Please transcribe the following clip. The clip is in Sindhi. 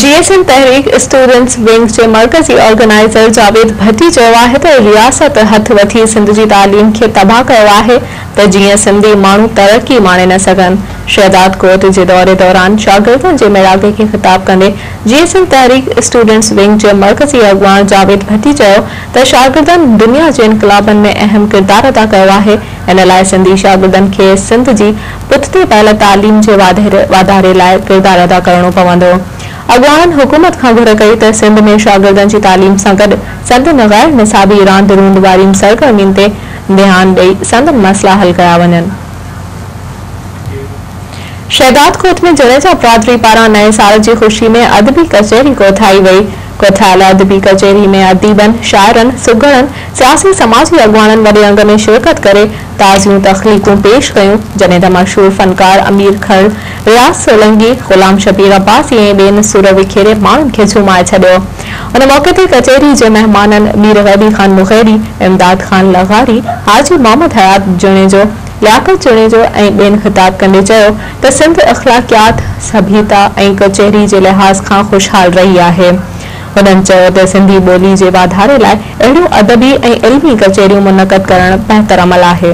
جيئي سنڌ تحريڪ اسٽوڊنٽس ونگ جي مرڪزي آرگنائيزر جاويد ڀٽي چيو آهي ته رياست هٿ وٺي سنڌ جي تعليم کي تباهه ڪيو آهي ته جيئن سنڌي ماڻهو ترقي ماڻي نه سگهن. شهدادڪوٽ جي دوري دوران شاگردن جي ميڙاڪي کي خطاب ڪندي جيئي سنڌ تحريڪ اسٽوڊنٽس ونگ جي مرڪزي اڳواڻ جاويد ڀٽي چيو ته شاگردن دنيا جي انقلابن ۾ اهم ڪردار ادا ڪيو آهي ان لاء سنڌي شاگردن کي سنڌ جي پٺتي پيل تعليم جي واڌاري لاء ڪردار ادا ڪرڻو پوندو. اڳواڻن حڪومت کان گهر ڪئي ته سنڌ ۾ شاگردن جي تعليم سان گڏ سندن غير نصابي راند روند وارين سرگرمين تي ڌيان ڏئي سندن مسئلا حل ڪيا وڃن. شهدادڪوٽ ۾ جوڻيجا برادري پاران نئين سال جي خوشي ۾ ادبي ڪچهري ڪوٺائي وئي. ڪوٺايل ادبي ڪچهري ۾ اديبن، شاعرن، سگهڙن، سياسي سماجي اڳواڻن وڏي انگ ۾ شرڪت ڪري تازيون تخليقون پيش ڪيون، جڏهن ته مشهور فنڪار امير کرل، رياض سولنگي، غلام شبير عباسي ۽ ٻين سر وکيري ماڻهن کي جهومائي ڇڏيو. ان موقعي تي ڪچهري جي مهمانن مير غيبي خان مغيري، امداد خان لغاري، حاجي محمد حيات جوڻيجو، لياقت جوڻيجو ۽ ٻين خطاب ڪندي چيو ته سنڌ اخلاقيات، سڀيتا ۽ ڪچهري جي لحاظ کان خوشحال رهي آهي. هنن چيو ته سنڌي ٻولي جي واڌاري لاء اهڙيون ادبي ۽ علمي ڪچهريون منعقد ڪرڻ بهتر عمل آهي.